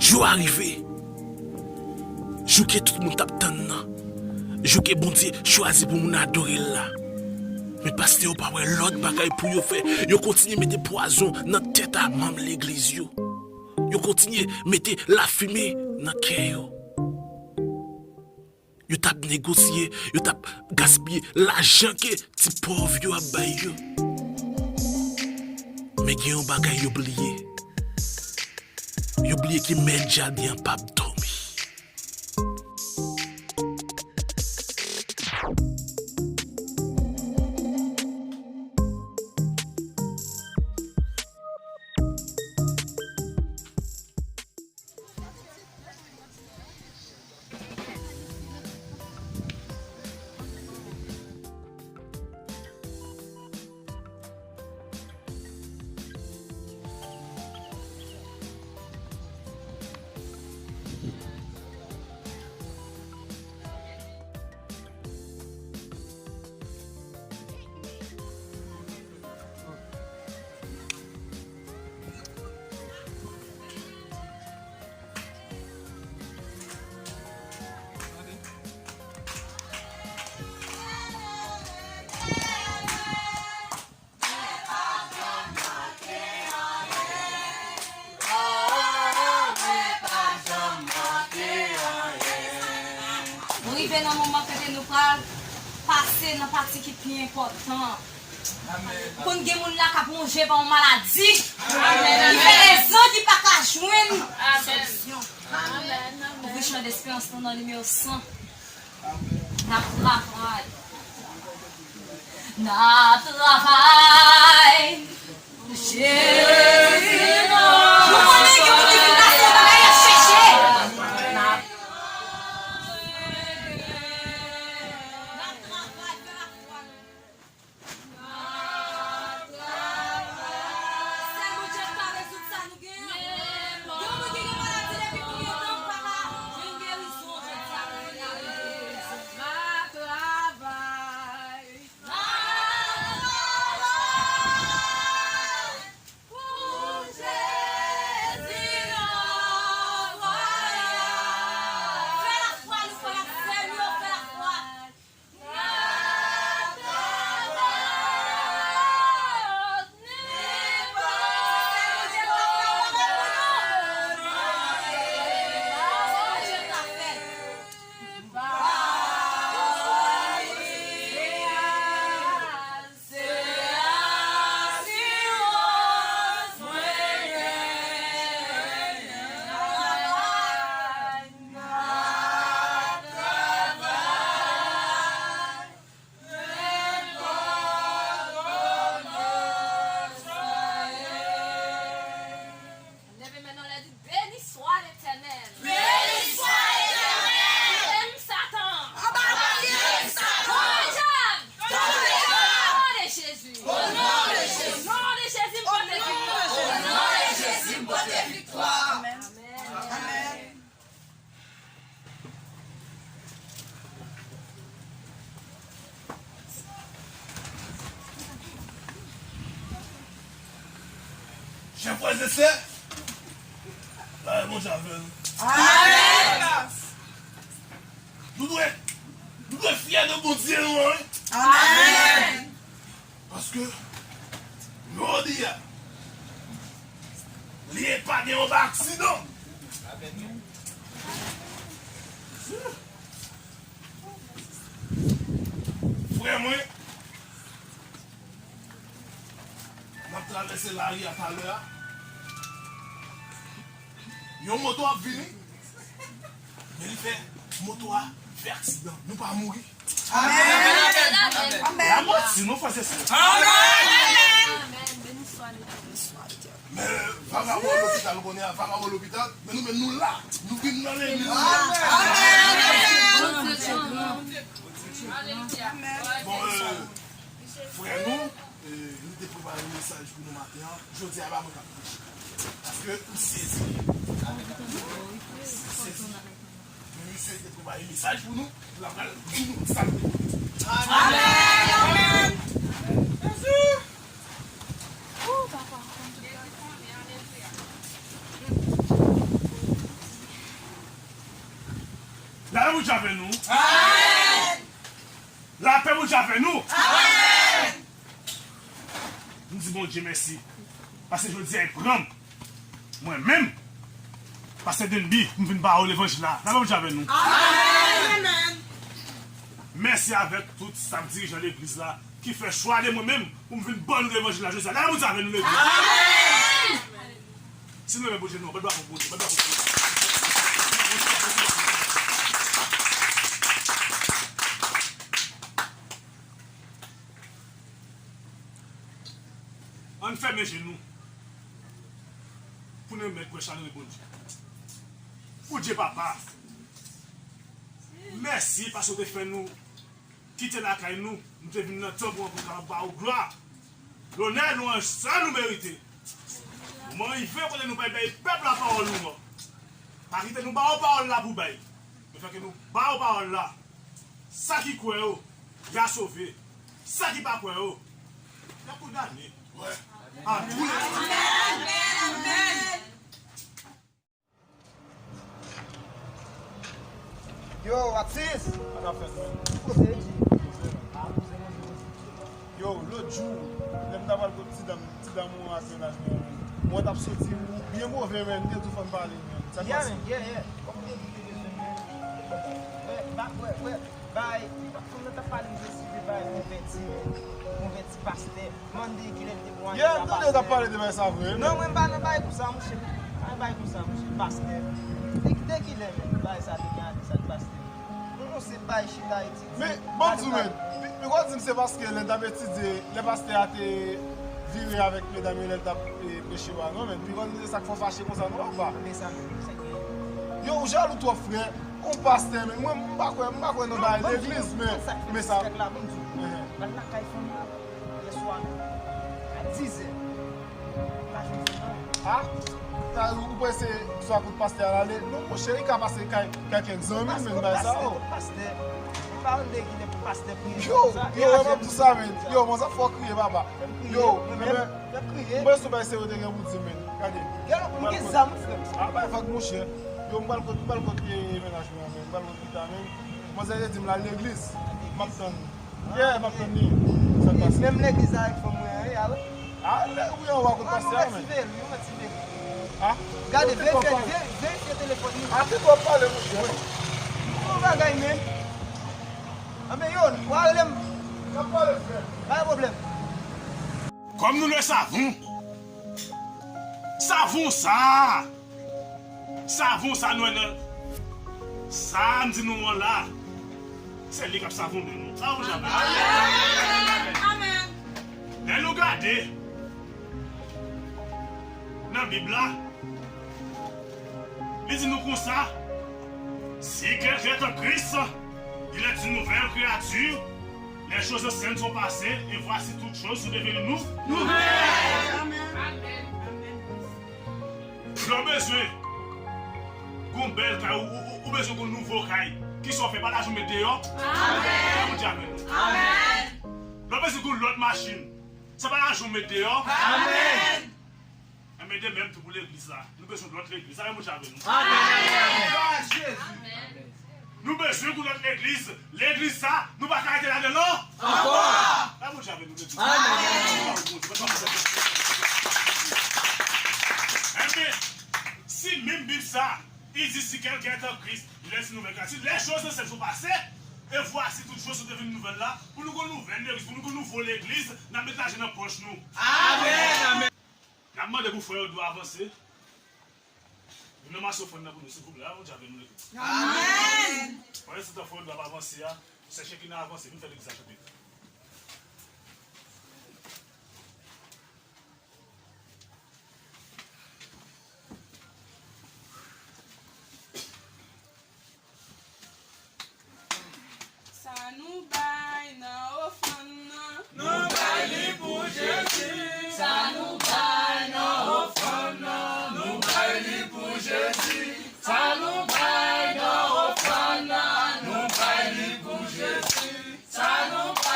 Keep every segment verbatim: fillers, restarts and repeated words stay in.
Jou a rive. Jou ke tout moun t ap tann nan. Jou ke Bondye chwazi pou moun adore l la. Men pastè yo pa wè lòt bagay pou yo fè. Yo kontinye mete pwazon nan tèt a manm legliz yo. Yo kontinye mete lafimen nan kè yo. Yo t ap negosye, yo t ap gaspiye lajan ke ti pòv yo ap bay yo. Men gen yon bagay yo bliye. Yo bliye ke mèt jaden an p ap dòmi. Nou rive nan moman kote nou pral pase nan pati ki pi enpòtan. Ou konn gen moun la k ap wonje pa yon maladi. Ki fè lèzanj li pa ka jwenn solisyon. Ouvri chan desperans nou nan nimewo san. N ap travay. N ap travay. Jezi non. Nou konnen gen moun ki fin pase yon bagay y ap chèche. N ap travay, fè lafwa nou. Sèl Bondye k ka rezoud sa nou genyen. Gen moun ki gen maladi depi konbyen tan, papa? Jwenn gerizon jodi a, jwenn gerizon. Pou Jezi nan vwayaj. Fè lafwa nou, fè lafwa nou, fè lafwa. Leve men nou, lè di, Béni soit l'Éternel. Béni soit l'Éternel. Kite m, Satan. Anba pye Satan. Tonbe, dyab. Tonbe, dyab. Au nom de Jésus. Au nom de Jésus. Au nom de Jésus, m pote viktwa. Au nom de Jésus, m pote viktwa. Amen. Amen. Chè frè e sè, Bondye avè nou. Amèn. Nou dwe, nou dwe fyè de Bondye nou an, wi. Amèn. Paske jodi a, li pa gen yon aksidan. Frè mwen, m ap travèse lari a talè a. Yon moto ap vini, men li fè moto a fè aksidan. Nou pa mouri. Amèn. Amèn. Amèn. Amèn. Amèn. Amèn. Men vagabon lopital, ou konnen a vagabon lopital, men nou menm nou la, nou vin nan legliz. Amèn. Bon, euh, frè nou, euh, li te prepare mesaj pou nou maten an. Jodi a, pa mwen k ap preche. Paske m sezi. M sezi. Men misye te prepare mesaj pou nou, l ap pral di nou sa l te pote. Amèn! Amèn! Jezi! Ou, papa, konn tout bagay. Alelouya! Bondye avè nou. Amèn. Lapè Bondye avè nou. Amèn. M di Bondye mèsi. Paske jodi a, e pran m. Mwen menm, Pastè Denby, m vin ba w levanjil la. Lapè Bondye avè nou. Amèn. Mèsi avèk tout staf dirijan legliz la ki fè chwa de mwen menm pou m vin ba nou levanjil la jodi a. Lapè Bondye avè nou legliz. Amèn. Si nou renmen Bondye, nou, bat bravo pou Bondye, bat bravo pou Bondye. Ann fèmen je nou pou n remèt gwèch la nan men Bondye. Bondye Papa, mèsi paske w te fè nou kite lakay nou, nou te vin nan tanp ou an pou n kapab ba ou glwa, lonè, lwanj, sa nou merite. Moman rive kote nou pral bay pèp la pawòl ou an. Pa kite nou ba ou pawòl la pou bay, men fè ke nou ba ou pawòl la. Sa ki kwè yo, y a sove. Sa ki pa kwè yo, y a kondane. A tou le. Amèn. Amèn. Yo, atis! Sa k ap fèt, menn? Kote? Yo, lòt jou, lè m t ap al kot ti dam, ti dam ou an ak mennaj mwen an, menn. Mwen t ap soti, ou byen move, menn. M te di w fò n pale, menn. Sa k pase? Yeah, menn, yeah, yeah. Kòm ou te di w te bezwen mwen, wè, ba, wè, wè, bay, fanm nan t ap pale m de sijè bay konvèti, menn. Konvèti pastè. Mande kilè l te pran. Yeah, m tande yo t ap pale de bagay sa vre, non, men mwen m pa nan bagay konsa, monchè. Pa nan bagay konsa, monchè. Pastè. De, de kilè menm bagay sa te gen ale, sa k pastè? Non, non, se bagay chita etidye. Men, ban m di w, men, pi, pi w di m se paske lè n t ap etidye, lè pastè a te vire avèk medam yo lè l t ap, e, preche yo a, non, men, pi w di m se sa k fè w fache konsa, non, papa. Men sa menm, sa k genyen. Yo, ou jalou twòp, frè. Ou pastè, men mwen, m pa kwè, m pa kwè nan bagay legliz, men, men sa. Nan lakay fanmi yo. Yèswa menm, a dizè, m pa jwenn fanm nan. A? Sa, ou prese swa kot pastè a l ale? Non, monchè, li ka pase kay, kay kèk zanmi l, men bay sa, o. Kot pastè, kot pastè. M pa konn de kilè pastè priye konsa. Yo, yo, m ap di sa, men. Yo, mwen sa fò kriye, papa. Yo, men, men, m prese bay serye te gen pou di, men. Gade. Gade, m gen zam, frè. A, bay vag, monchè. Yo, m pral kot, m pral kot, e, mennaj mwen, men. M pral kot Vita, men. Manzè te di m l al legliz. M ap tann. Yeah, m ap tann li. Sa k pase? Menm legliz la avèk fanm mwen an ye, a wi. A, lè, wi, anwa kot pastè a, men. Yon ti vèl, yon ti vèl. A? Gade, verifye, verifye telefòn li. A, ki twòp pale, monchè. Yon bagay, men. Anben, yo, w a rele m. N ap pale, frè. Pa gen pwoblèm. Kòm nou lwe savon. Savon sa. Savon sa nou wè nan, sa m di nou an la, se li k ap savone nou. Sa ou jan. Amèn. Amèn. Lè nou gade nan Bib la, li di nou konsa, si quelqu'un est en Christ, il est une nouvelle créature. Les choses anciennes sont passées, et voici toutes choses sont devenues nou-, nouvelles. Amèn. Amèn. Amèn. Lè w bezwen gon bèl kay, ou, ou, ou bezwen gon nouvo kay, kisa w fè? Pa lajan w met deyò? Amèn. Lè w bezwen gon lòt machin, se pa lajan w met deyò? Amèn. Enben, de menm tou pou legliz la. Nou bezwen lòt legliz. Sa, Bondye avè nou. Amèn. Glwa a Jezi. Amèn. Nou bezwen pou lòt legliz. Legliz sa, nou pa ka rete ladan l ankò. Ankò. Sa, Bondye avè nou, legliz. Amèn. Enben, si menm Bib sa, il dit, si quelqu'un est en Christ, il est une nouvelle créature. Les choses anciennes sont passées, et voici toutes choses sont devenues nouvelles la, pou nou gon nouvèl legliz, pou nou gon nouvo legliz, n ap met lajan nan pòch nou. Amèn. Amèn. N ap mande pou frè yo dwe avanse. Vin ranmase ofrann nan pou nou, silvouplè. A, Bondye avè nou legliz. Amèn. Pandan se tan frè yo dwe ap avanse a, sè Chekina avanse, vin fè legliz la chante. Sa nou bay nan ofrann nan. Nou bay li pou Jezi. Sa nou bay nan ofrann nan. Nou bay li pou Jezi. Sa nou bay nan ofrann nan. Nou bay li pou Jezi. Sa nou bay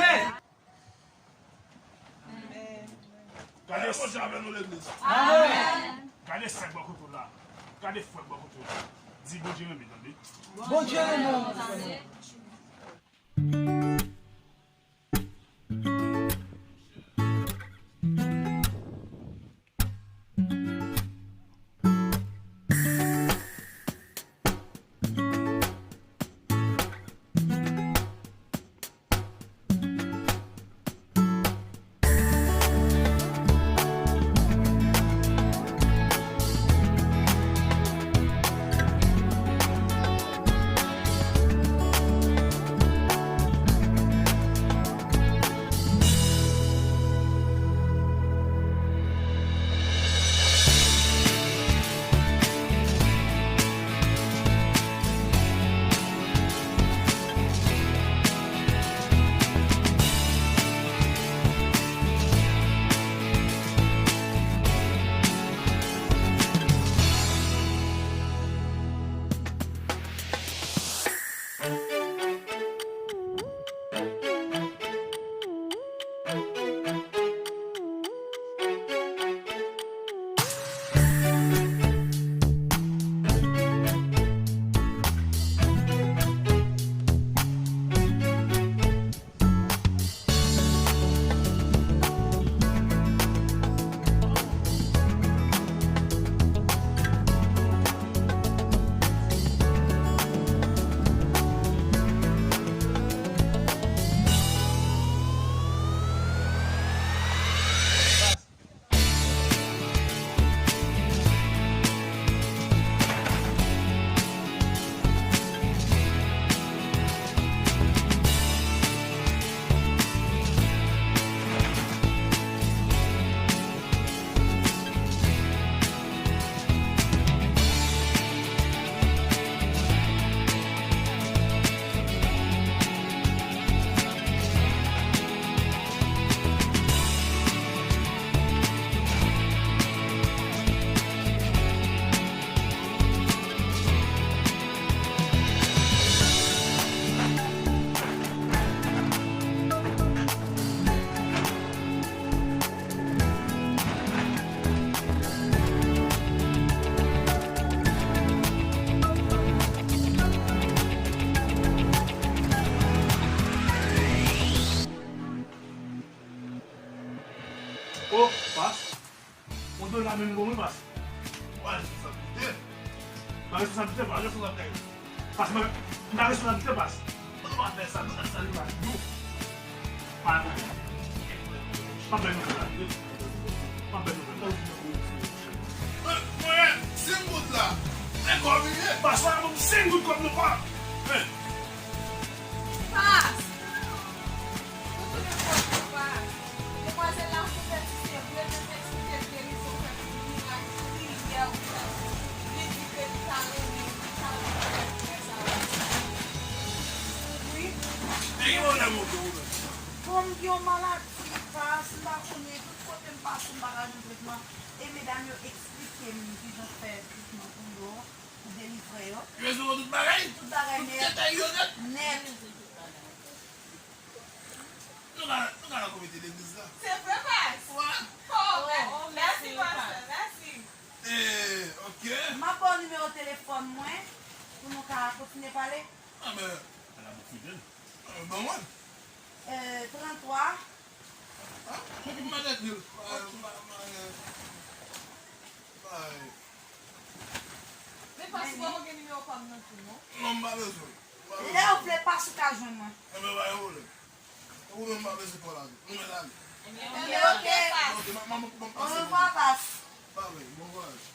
Amèn. Gade Bondye avè nou, legliz. Amèn. Gade sè k bò kote w la. Gade frè k bò kote w la. Di Bondye renmen, tande. Bondye renmen w, tande. Oh, pas. Yon dola menm gon wi, pas. Ou pa responsablite. Pa responsablite, pas. Ou responsablite. Pas, mwen, m pa responsablite, pas. Mwen pa fè sa, nou ka sali pa nou. Mwen, mwen, senk goud la. E kòb li ye. Pas la, mwen senk goud kòb nou pa. Pas! Nou tounen fò tou, Pas. Demwazèl la konvèti, se vre, men te eksplike l gerizon fè mirak pou li yè ou fè. Li di ke li ta renmen, li ta renmen fè sa. Wi. E ki pwoblèm ou gen ou menm? Bon, m gen yon maladi, Pas, m pa konnen, tout kote m pase, m pa ka jwenn tretman. E medam yo eksplike m kijan fè tretman pou yo, pou delivre yo. Yo eksplike w tout bagay? Tout bagay nèt. Tout detay yo nèt? Nèt. Nou ka, nou ka nan komite legliz la. Se vre, Pas? Wi. Oh, mè-, mèsi, pastè, mèsi. E, ok. M ap ba w nimewo telefòn mwen, pou nou ka kontinye pale. Ah, men, ah, ban mwen. Euh, trannntwa. Ah, m ap ekri l. Ah, m pa, m pa gen, m pa gen. Men, Pas, ou pa gen nimewo pa m nan tou, non? Non, m pa bezwen. M pa bezwen. Lè w vle, Pas, ou ka jwenn mwen. Enben, pa gen pwoblèm. Ou menm pa bezwen pale avè m. Nou mèt ale. Enben, ok. Ok, m ap, m ap, m ap pase. Orevwa, Pas. Pa vre, bon kouraj.